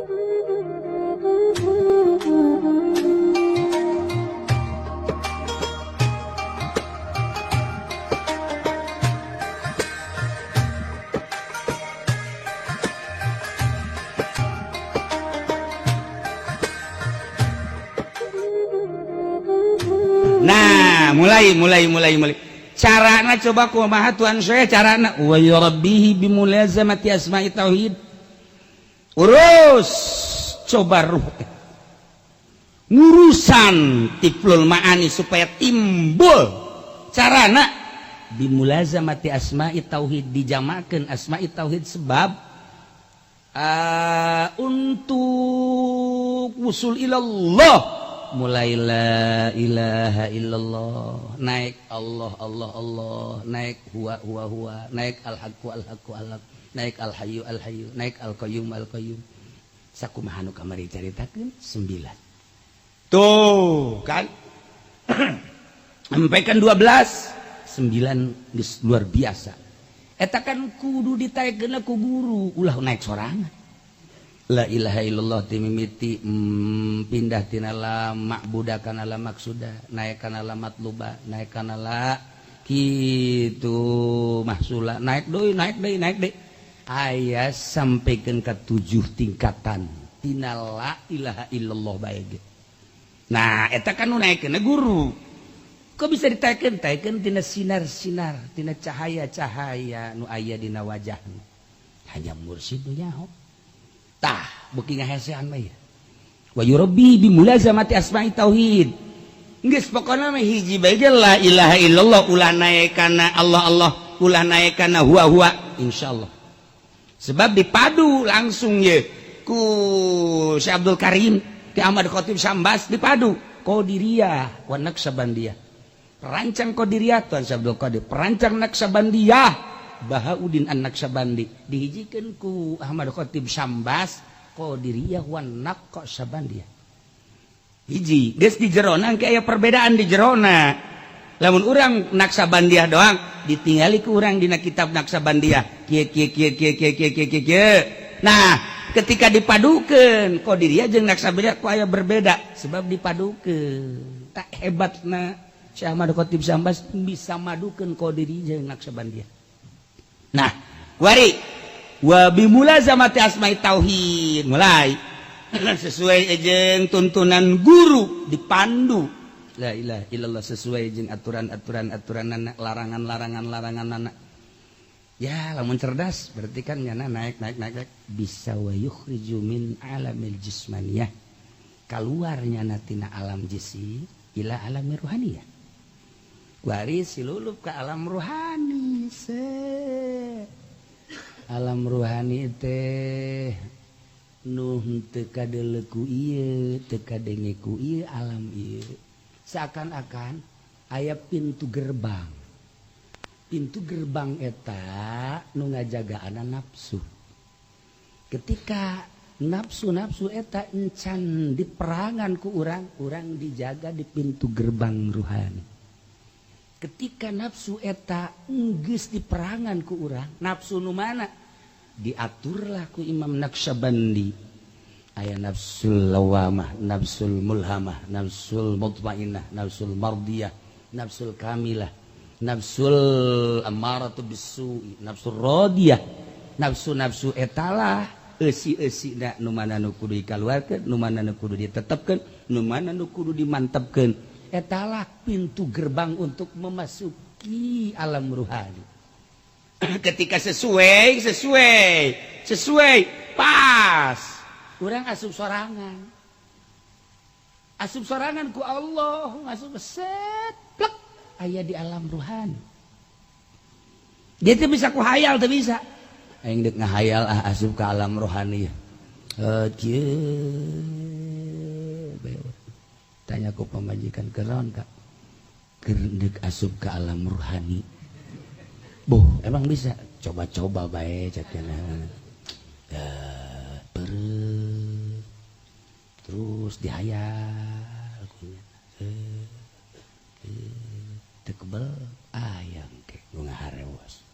Nah, mulai mulai mulai mulai. Carana coba kumaha, Tuan saya, carana wa yurabbihi bimulazamati asma'i tauhid. Urus coba ruh ngurusan tiflul ma'ani supaya timbul. Carana bimulazamati asma'i tauhid, dijamakeun asma'i tauhid, sebab untuk wusul ilallah, mulai la ilaha illallah, naik Allah Allah Allah, naik huwa huwa huwa, naik al haqqu al haqqu al haqq, naik al hayyu al hayyu, naik al qayyum al qayyum. Sakumaha nu kamari caritakeun 9 tuh kan, sampai kan 12 9 geus luar biasa. Eta kan kudu ditaekkeun ku guru, ulah naik sorangan. La ilaha illallah timimiti pindah tina la ma'buda kana la maksuda, naik kana la matluba, naik kana la kitu mahsula, naik deui, naik deui, naik deui, aya sampaikan ke tujuh tingkatan tina la ilaha illallah bae ge. Nah, eta kan nu naikeun guru. Kok bisa ditaikeun? Taikeun tina sinar-sinar, tina cahaya-cahaya nu aya dina wajahna, hanya mursid nu nyaho. Tah, beuki ngahesean mah ya. Wa yurabbi bi mulazamati asma'i tauhid. Geus, pokona mah hiji bae ge, la ilaha illallah, ulah naik kana Allah Allah, ulah naik kana huwa huwa, insyaallah. Sebab dipadu langsung ye ku Syekh Abdul Karim, Ki Ahmad Khatib Sambas, dipadu Qadiriyah wa Naqsabandiyah. Perancang Qadiriyah Tuan Syekh Abdul Qadir, perancang Naqsabandiyah Bahaudin An-Naqsabandi, dihijikeun ku Ahmad Khatib Sambas Qadiriyah wa Naqsabandiyah. Hiji geus di jerona, engke aya perbedaan di jerona. Lamun urang Naqsabandiyah doang, ditinggali ku urang dina kitab Naqsabandiyah kieu kieu kieu kieu kieu kieu kieu kieu kieu. Nah, ketika dipadukeun Qadiriyah jeung Naqsabandiyah, kok aya berbeda? Sebab dipadukeun. Tak hebatna Syekh Ahmad Khatib Sambas bisa madukeun Qadiriyah jeung Naqsabandiyah. Nah, wari wa bimulazamati asma'i tauhid, mulai sesuai jeung tuntunan guru, dipandu la ilaha illallah sesuai jeung aturan-aturan, aturan anak, larangan-larangan, larangan anak. Ya, lamun cerdas berarti kan nyana naik naik naik naik, bisa wa yukhriju min alamil jismaniyah, keluar nyana tina alam jisi ila alami ruhaniyah. Wari silulup ke alam ruhani. Se alam ruhani teh nu teu kadeuleu ku ieu, teu kadenge ku ieu alam ieu. Seakan-akan aya pintu gerbang. Pintu gerbang eta nu ngajagaana nafsu. Ketika nafsu-nafsu eta encan diperangan ku urang, urang dijaga di pintu gerbang ruhani. Ketika nafsu eta enggeus diperangan ku urang, nafsu nu mana diaturlah ku Imam Naqsyabandi, aya nafsul lawamah, nafsul mulhamah, nafsul mutmainah, nafsul mardiyah, nafsul kamilah, nafsul ammaratu bisu'i, nafsul radiyah. Nafsu-nafsu etalah eusi-eusi na, nu mana nu kudu dikaluarkeun, nu mana nu kudu ditetepkeun, nu mana nu kudu dimantepkeun. Etalah pintu gerbang untuk memasuki alam ruhani. Ketika sesuai sesuai sesuai, pas urang asup sorangan, asup sorangan ku Allah, asup set plek, aya di alam ruhani. Dia tuh bisa ku hayal, tuh bisa aing dek ngahayal ah asup ke alam rohani. Kieu tanya ku pamajikan, "Keron kak keur deuk asup ke alam rohani?" "Boh, emang bisa?" "Coba-coba bae," cek. Terus dihayal teu kebel ayang ke nu ngaharewas,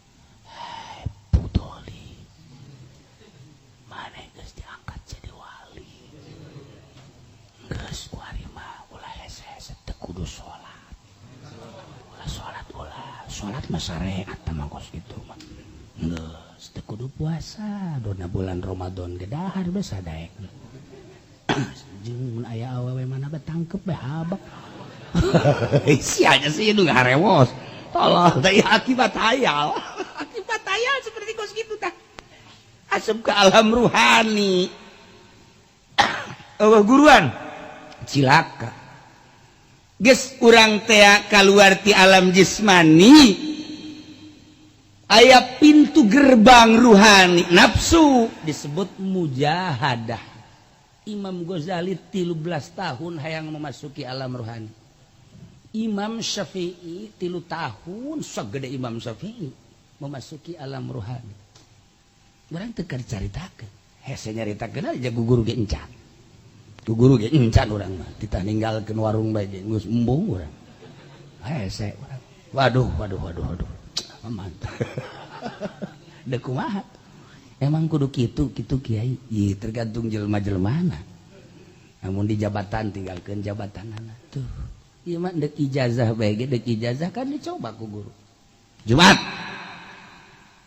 "Hai Putoli, maneh geus diangkat jadi wali." Geus kuari mah ulah hese-hese, teu kudu salat. Ulah salat, ulah. Salat mah syariat mah kos kitu mah. Geus teu kudu puasa, dona bulan Ramadan ge dahar bae sadaek. Jeung mun aya awewe mana bae tangkep bae habak. Sianya sih nu harewos. Tolong, teh akibat hayal. Akibat hayal seperti kos kitu tah. Asup ke alam ruhani. Eueuh guruan. Cilaka. Geus urang tea kaluar ti alam jismani. Aya pintu gerbang ruhani, nafsu disebut mujahadah. Imam Ghazali 13 tahun hayang memasuki alam ruhani. Imam Syafi'i 3 tahun, segede Imam Syafi'i memasuki alam ruhani. Urang teu caritakeun. Hese nyaritakeun aja guru ge encan. Guru ge encan urang mah. Titah ninggalkeun warung bae ge geus embung urang. Hese urang. Waduh, waduh, waduh, waduh. Mantap. Deuk kumaha? Emang kudu kitu kitu, Kiai? Ih, tergantung jelema-jelemana. Namun di jabatan tinggalkeun jabatan tuh. Ieu mah deuk ijazah bae ge, deuk ijazah kan dicoba ku guru. Jumat.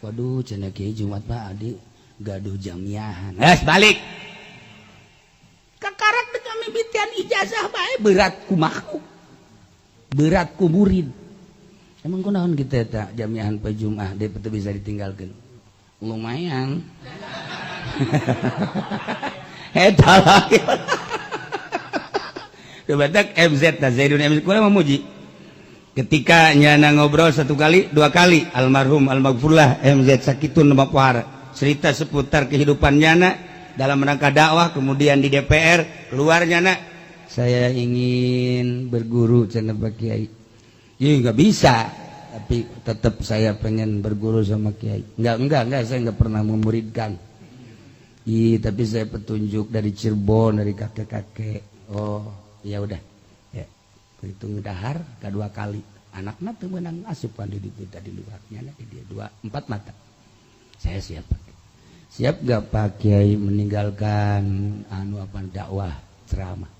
Waduh, cenah Kiai, Jumat mah adi gaduh jamiahan. Geus balik. Kakarak deuk mimitian ijazah bae berat ku makhluk. Berat ku murid. Emang kunaon kita tak jamiahan pe Jumat dia bisa ditinggalkeun? Lumayan. Eta lagi. Batak MZ nah Zaidun MZ kurang memuji. Ketika nyana ngobrol satu kali, dua kali, almarhum almaghfurlah MZ sakitun nama pohara. Cerita seputar kehidupan nyana dalam rangka dakwah, kemudian di DPR, keluar nyana, saya ingin berguru cenah Pak Kiai. Iya, nggak bisa, tapi tetap saya pengen berguru sama Kiai. Enggak, saya nggak pernah memuridkan. Ih, tapi saya petunjuk dari Cirebon, dari kakek-kakek. Oh, ya udah. Ya, hitung dahar kedua kali. Anaknya tuh menang asupan di tadi luarnya dia dua empat mata. Saya siap. Siap gak Pak Kiai meninggalkan anu apa dakwah ceramah?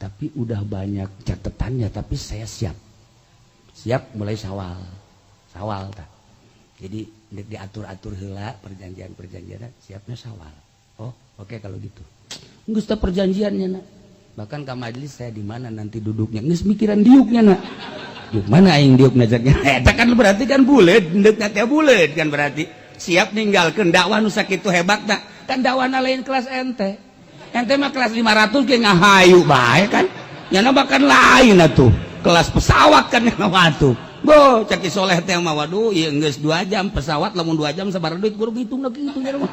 Tapi udah banyak catatannya, tapi saya siap. Siap mulai Sawal. Sawal tak. Jadi diatur-atur heula perjanjian-perjanjian, siapnya Sawal. Oh, oke okay, kalau gitu. Geus teh perjanjiannya nak. Bahkan ke majelis saya di mana nanti duduknya. Geus mikiran diuknya nak. Diuk mana aing diuk ngajaknya. Eta kan berarti kan buleud, endeukna teh buleud kan berarti. Siap ninggalkeun dakwah nu sakitu hebatna. Kan dakwahna lain kelas ente. Ente mah kelas 500 ge ngahayu bae kan. Nyana bahkan lain atuh. Kelas pesawat kan nyana mah atuh. Bo, caki soleh teh mah waduh, ieu geus 2 jam pesawat, lamun 2 jam sabaraha duit kudu ngitungna kitu nya mah.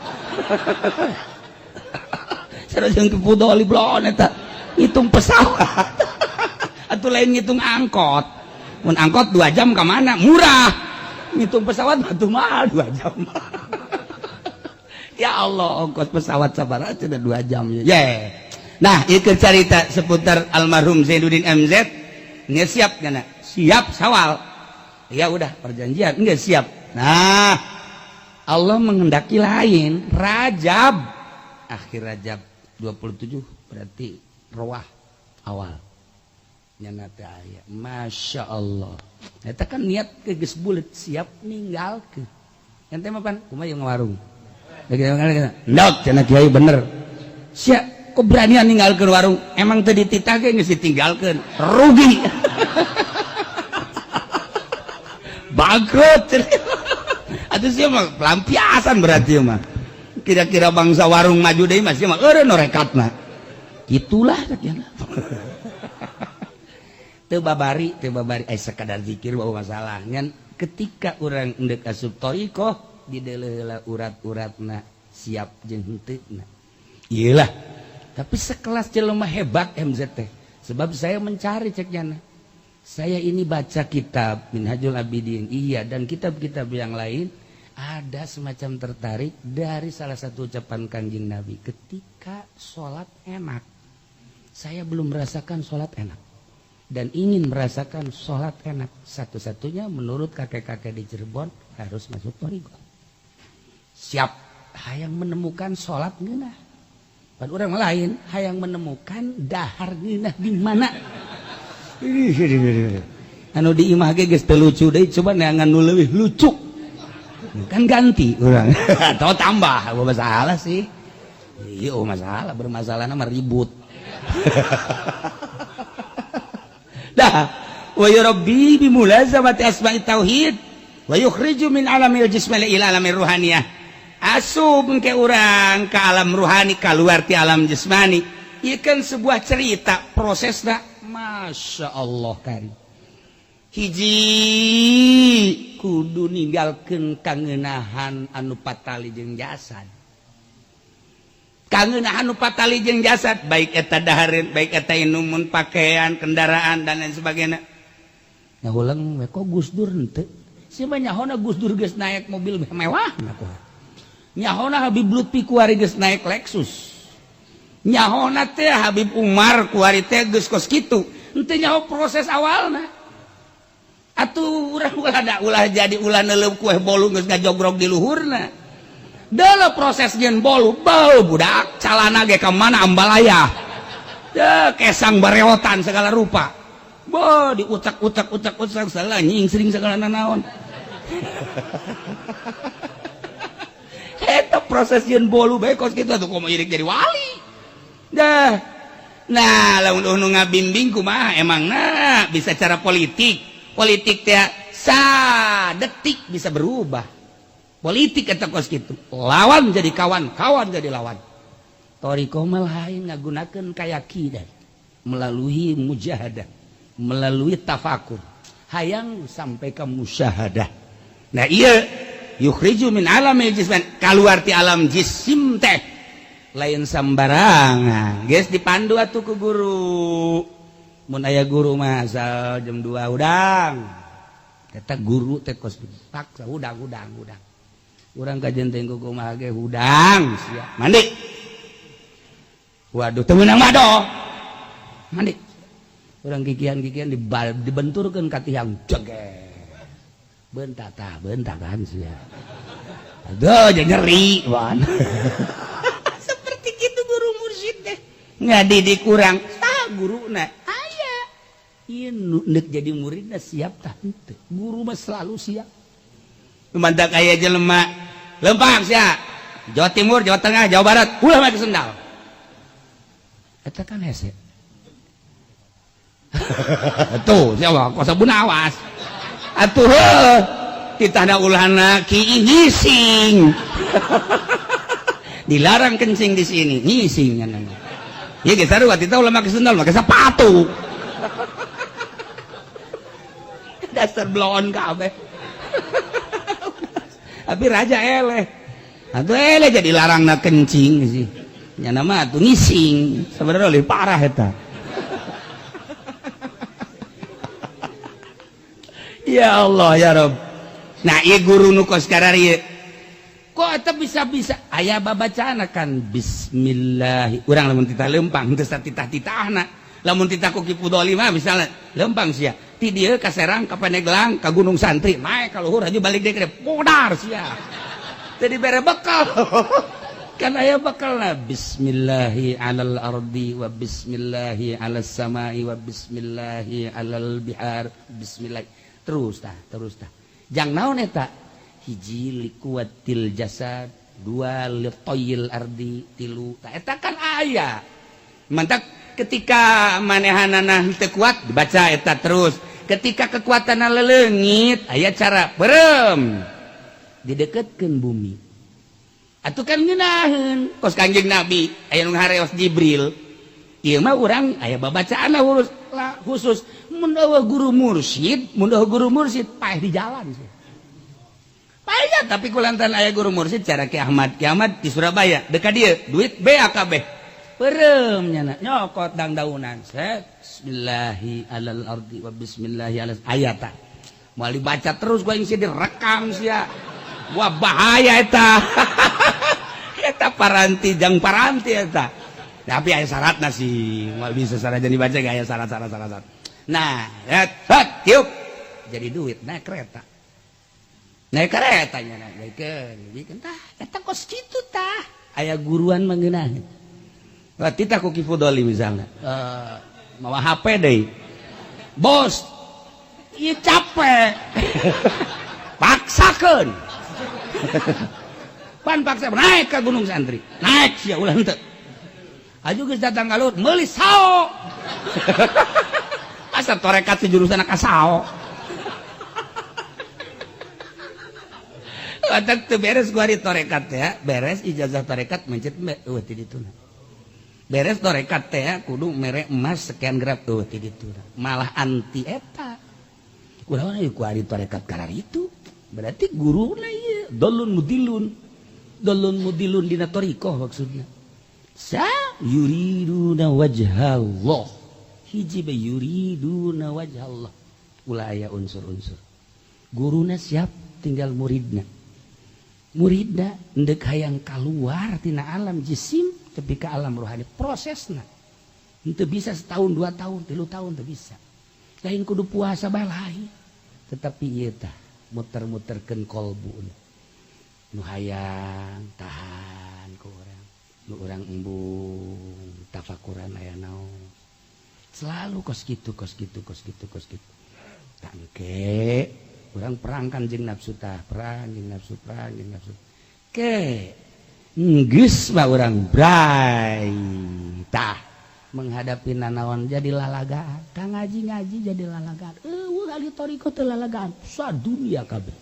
Sareng kepudoli blon eta. Ngitung pesawat. Atuh lain ngitung angkot. Mun angkot 2 jam ke mana? Murah. Ngitung pesawat batu mahal 2 jam. Ya Allah, ongkos pesawat sabaraha cenah 2 jam ya. Yeah. Nah, itu cerita seputar almarhum Zainuddin MZ. Nggak siap nyana? Siap Sawal. Ya udah perjanjian, enggak siap. Nah, Allah menghendaki lain. Rajab. Akhir Rajab 27 berarti roah awal. Nyana teh aya. Masya Allah. Eta kan niat ke geus buleut siap ninggalkeun. Ente mah pan kumaha yang warung. Ndok cenah Kiai bener. Siap keberanian ninggalkeun warung. Emang teu dititah ge geus ditinggalkeun. Rugi. Bangkrut. Atuh sia mah pelampiasan berarti mah. Kira-kira bangsa warung maju deui mah sia mah eureun rekatna. Itulah cek teu babari, teu babari eh sekadar zikir bawa masalah ngan ketika urang endek asup thoriqoh dideuleu urat-uratna siap jeung henteu. Iyalah, tapi sekelas jelema hebat MZ teh, sebab saya mencari cek nyana, saya ini baca kitab Minhajul Abidin, iya, dan kitab-kitab yang lain, ada semacam tertarik dari salah satu ucapan Kanjeng Nabi ketika sholat enak. Saya belum merasakan sholat enak dan ingin merasakan sholat enak. Satu-satunya menurut kakek-kakek di Cirebon harus masuk thoriqoh. Siap hayang menemukan sholat ngeunah. Pan urang lain hayang menemukan dahar ngeunah di mana. Anu di imah ge geus teu lucu deui, coba neangan nu leuwih lucu. Kan ganti urang atau tambah, apa masalah sih? Iya, oh masalah, bermasalah nama ribut. Dah, wa yurabbi bi mulazamati asma'i tauhid wa yukhriju min alamil jismani ila alamir ruhaniyah. Asup ke urang ke alam ruhani, keluar ti alam jasmani. Ieu kan sebuah cerita prosesna, Masya Allah kan. Hiji kudu ninggalkeun kangenahan anu patali jeung jasad. Kangenahan anu patali jeung jasad, baik eta dahareun, baik eta inumun, pakaian, kendaraan dan lain sebagainya. Ngahuleng we kok Gus Dur henteu. Si mah nyahona Gus Dur geus naik mobil mewah. Nyahona Habib Lutfi kuari geus naik Lexus. Nyahona teh Habib Umar kuari teh geus kos kitu. Henteu nyaho proses awalna. Atuh urang ulah da ulah jadi ulah neuleup kue bolu geus ngajogrog di luhurna. Deuleu proses jeung bolu, bau budak calana ge ka mana ambalaya. Deh kesang bareotan segala rupa. Bo diucak-ucak ucak-ucak salah nying sering segala nanaon. Eta proses jeung bolu bae kos kitu atuh komo irik jadi wali. Dah. Nah, lamun nu ngabimbing kumaha emangna bisa cara politik. Politik teh sadetik bisa berubah. Politik eta kos kitu. Lawan jadi kawan, kawan jadi lawan. Thoriqoh mah lain, ngagunakeun kayakinan melalui mujahadah, melalui tafakur, hayang sampai ke musyahadah. Nah, iya yukhriju min alamil jisman, keluar ti alam jisim teh lain sambarangan. Geus dipandu atuh ku guru. Mun aya guru mah asal jam 2 hudang. Eta guru teh kos paksa hudang hudang hudang. Urang kajen teh kumaha ge hudang sia. Mandi. Waduh, teu meunang mado. Mandi. Urang kikian-kikian dibenturkeun ka tiang jeger. Bentak tah, bentak kan sia. Aduh, jadi nyeri wan. Seperti gitu guru mursyid teh. Ngadidik urang, tah guruna aya. Ieu nu neuk jadi muridna siap tah henteu. Guru mah selalu siap. Mantak aya jelema lempang sia. Jawa Timur, Jawa Tengah, Jawa Barat, ulah make sendal. Eta kan hese. Tuh, siapa kok sabun awas. Atuh heuh, titahna ulahna ki ngising. Dilarang kencing di sini, ngising nya. Ieu geus sarua titah ulah make sendal, make sepatu. Dasar bloon kabeh. Tapi raja eleh. Atuh eleh jadi larangna kencing sih. Nya mah atuh ngising. Sebenarnya lebih parah eta. Ya Allah ya Rob. Nah, ieu guru nu kos kararieu. Kok eta bisa-bisa aya babacaan kan bismillah. Urang lamun titah lempang teu satitah-titahna. Lamun titah ku Ki Fudoli mah misalnya lempang sia. Ti dieu ka Serang, ka Pandeglang, ka Gunung Santri, naik ka luhur aja balik deui ke podar sia. Teu dibere bekal. Kan aya bekalna bismillahi alal ardi wa bismillahi alas samai wa bismillahi alal bihar bismillah. Terus tah, terus tah. Jang naon eta? Hiji likuatil jasad, dua litoyil ardi, tilu. Tah eta kan aya. Mantak ketika manehanana teu kuat dibaca eta terus. Ketika kekuatan leleungit aya cara berem dideketkeun bumi. Atuh kan ngeunaheun kos Kanjeng Nabi aya nu ngareos Jibril. Ieu mah urang aya babacaan lah khusus mun eueuh guru mursyid, mun eueuh guru mursyid paeh di jalan sih. Paeh tapi kulantaran aya guru mursyid cara Ki Ahmad, Ki Ahmad di Surabaya dekat dieu duit BAKB. Perem nyana nyokot dang-daunan. Set bismillahi alal ardi wa bismillahi alal ayata. Moal dibaca terus gua ingin direkam sia. Wah bahaya eta. Eta paranti jang paranti eta. Tapi aya syaratna sih, moal bisa sarajan dibaca gak aya syarat-syarat syarat. Nah, et, tiup. Jadi duit naik kereta. Naik keretanya naik bikin tah eta kos kitu tah. Aya guruan mah ngeunaheun. Titah ku Ki Fudoli misalnya, mawa HP deui, bos, ieu capek, paksakeun pan, paksa naik ke Gunung Santri, naik sia, ulah henteu. Aju geus datang ka luhur, meuli sao, asa torekat jurusan ka sao. Watak teu beres gua di torekat ya, beres ijazah torekat mencet eueuh ti dituna. Beres torekat teh kudu mere emas sekian gram, eueuh ti dituna. Malah anti eta. Kunaon ieu ku ari torekat karar itu? Berarti guruna ieu dolun mudilun. Dolun mudilun dina thariqah maksudna. Sa yuriduna wajhallah. Hiji be yuriduna wajhallah. Ulah aya unsur-unsur. Guruna siap, tinggal muridna. Muridna ndek hayang keluar tina alam jisim tepi ka alam rohani, prosesna henteu bisa setahun, 2 tahun, 3 tahun, teu bisa. Lain kudu puasa balai, tetapi ieu tah muter-muterkeun kolbu nu hayang tahan ku urang, nu urang embung tafakuran aya naon, selalu kos kitu, kos kitu, kos kitu, kos kitu. Tangke urang perangkan jeung nafsu tah, perang jeung nafsu, perang jeung nafsu, ke geus mah urang bray tah menghadapi nanaon jadi lalagaan. Ka ngaji-ngaji jadi lalagaan, eueuh ahli thariqah teh lalagaan sadunia kabeh.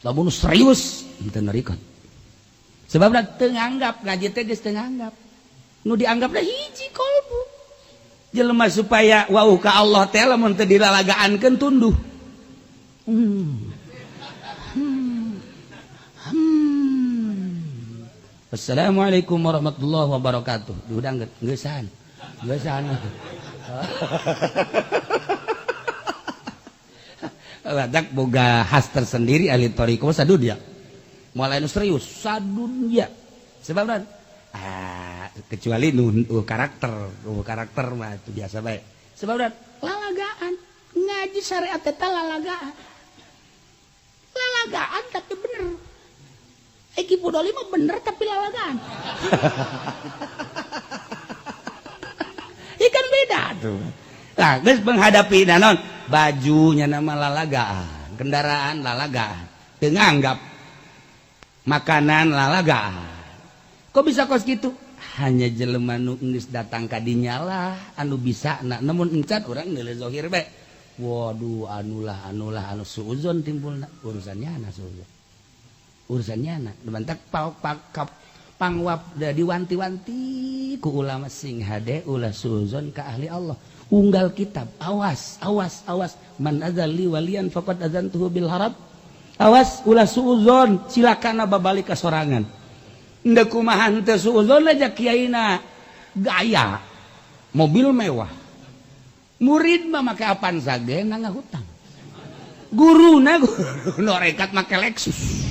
Lamun serius henteu nerikot, sebabna teu nganggap ngaji teh, geus teu nganggap. Nu dianggap teh hiji, kolbu jelema supaya wau ka Allah teh lamun teu dilalagaankeun tunduh. Assalamualaikum warahmatullahi wabarakatuh. Diundang geusan. Geusan. Badak boga khas tersendiri ahli thariqah sadunia. Mulai nu serius sadunia. Sebab kecuali nu karakter, nu karakter mah itu biasa bae. Sebab lalagaan ngaji syariat eta lalagaan. Lalagaan tapi bener. Ki Fudoli mah bener tapi lalagaan. Ikan beda tuh. Nah, geus menghadapi naon, bajunya nama lalagaan, kendaraan lalagaan, teu nganggap makanan lalagaan. Kok bisa kos gitu? Hanya jelema nu geus datang ka dinya lah anu bisa na, namun encan urang nilai zahir bae. Waduh, anulah anulah anu suuzon timbulna, urusannya anak suuzon. Urusannya anak dibantak pau pakap pangwap da diwanti-wanti ku ulama sing hade ulah suuzon ka ahli Allah. Unggal kitab, awas awas awas, man adzali walian faqad adzantuhu bil harab. Awas ulah suuzon, cilakana babalik ka sorangan. Ndek kumaha henteu suuzon aja, kiaina gaya mobil mewah, murid mah make Avanza ge ngahutang, guruna guru norekat make Lexus.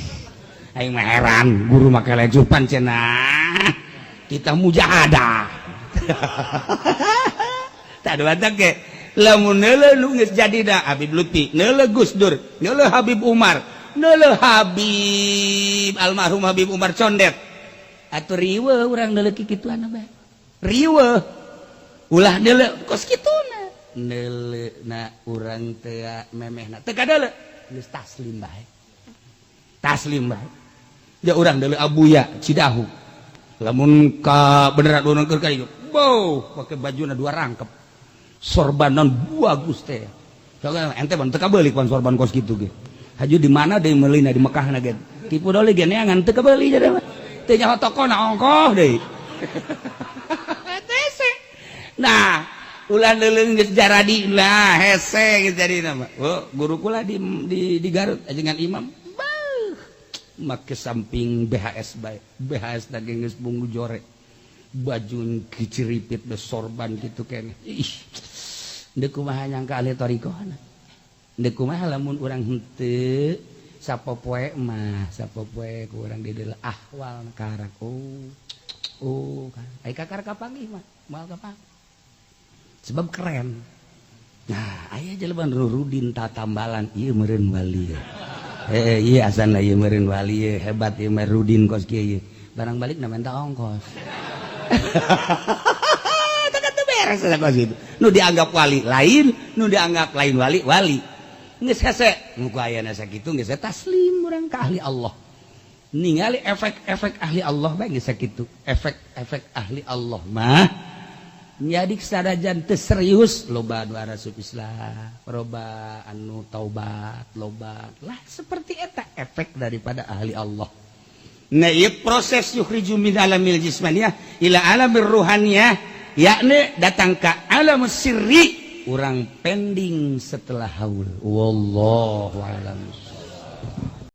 Aing mah heran guru make Lexus, pancena kita mujahadah. Tak ada batak ge lamun neuleuh nu geus jadi da Habib Lutfi, neuleuh Gus Dur, neuleuh Habib Umar, neuleuh Habib almarhum Habib Umar Condet, atuh riweuh urang neuleuh kikituan bae, riweuh. Ulah neuleuh kos kituna, neuleuh na urang teh memehna teu kadeuleuh, geus taslim bae, taslim bae. Ja urang deuleuh Abuya Cidahu, lamun ka beneran urang keur ka dieu, bow, pake bajuna dua rangkep, sorbanan bagus teh. Soalnya ente ban teu kabeuli pan sorban kos kitu ge. Haju di mana deui meulina, di Mekah na ge. Ki Fudoli ge neangan teu kabeuli jadi mah. Teu nyaho tokona, ongkoh deui. Nah, ulah leuleung geus jaradi lah hese geus jadi nama. Oh, guru kula di Garut ajengan imam. Beuh. Make samping BHS bae. BHS da geus bunggu jore. Baju kiciripit be sorban gitu keneh. Ih. Deuk kumaha nyangka ahli thariqahna. Deuk kumaha lamun urang henteu sapopoe mah, sapopoe ku urang dideuleu ahwal karak. Oh. Oh, ai kakar kapanggih mah moal kapanggih. Sebab keren. Nah, aya jelema rurudin tatambalan ieu meureun wali. Heeh, ieu asana ieu meureun wali, hebat ieu mah rudin kos kieu ieu. Barang balik na minta ongkos. Beres gitu. Nu dianggap wali lain, nu dianggap lain wali wali. Geus hese nu ku ayana sakitu, geus taslim urang ka ahli Allah. Ningali efek-efek ahli Allah bae geus sakitu. Efek-efek ahli Allah mah jadi sanajan teu serius, loba anu asup Islam, loba anu taubat, loba lah seperti eta efek daripada ahli Allah. Nah, ieu proses yukhriju min alamil jismaniyah ila alamir ruhaniyah, yakni datang ke alam sirri, urang pending setelah haul. Wallahu a'lam.